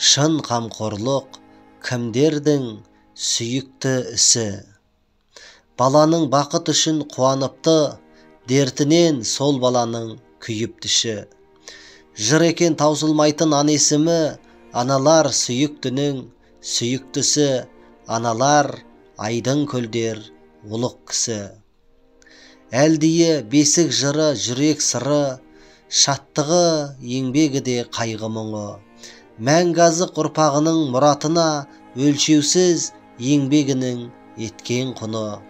Шын қамқорлық кімдердің сүйікті ісі. Баланың бақыт үшін қуаныпты, дертінен сол баланың күйіп тіші. Жыр екен таусылмайтын ан есімі, аналар сүйіктінің сүйіктісі, аналар айдын көлдер ұлық кісі. Әлдиі бесік жыры жүрек сыры, шаттығы еңбегі де қайғы мұңы. Мәңгі азық ұрпағының мұратына өлшеусіз еңбегінің еткен құны.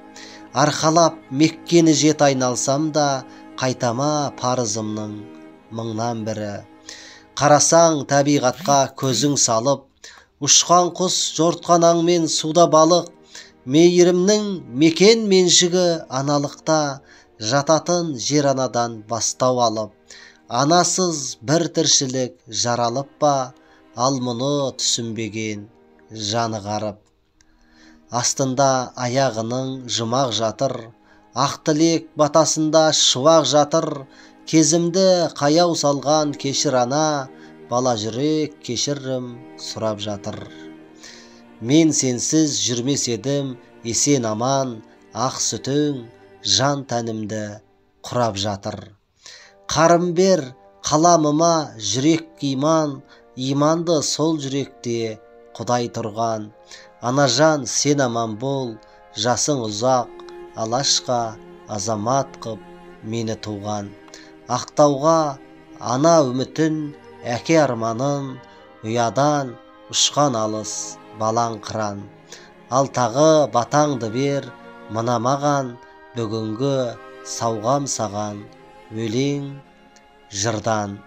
Арқалап Меккені жет айналсам да, қайтама парызымның мыңнан бірі. Қарасаң табиғатқа көзің салып, ұшқан құс, жортқан аңмен суда балық, мейірімнің мекен меншігі аналықта, жататын жер анадан бастау алып. Анасыз бір тіршілік жаралып па, ал мұны түсінбеген жаны ғарып. Астында аяғының жұмақ жатыр, ақ тілек батасында шуақ жатыр, кезімді қаяу салған кешір ана, бала жүрек кешірім сұрап жатыр. Мен сенсіз жүрмес едім есен аман, ақ сүтің жан тәнімді құрап жатыр. Қарым бер қаламыма жүрек иман, иманды сол жүректе Құдай тұрған. Анажан сен аман бол, жасың ұзақ, алашқа азамат қып мені туған. Ақтауға ана үмітін, әке арманын, ұядан ұшқан алыс балаң қыран. Ал тағы батаңды бер мына маған, бүгінгі сауғам саған өлең жырдан.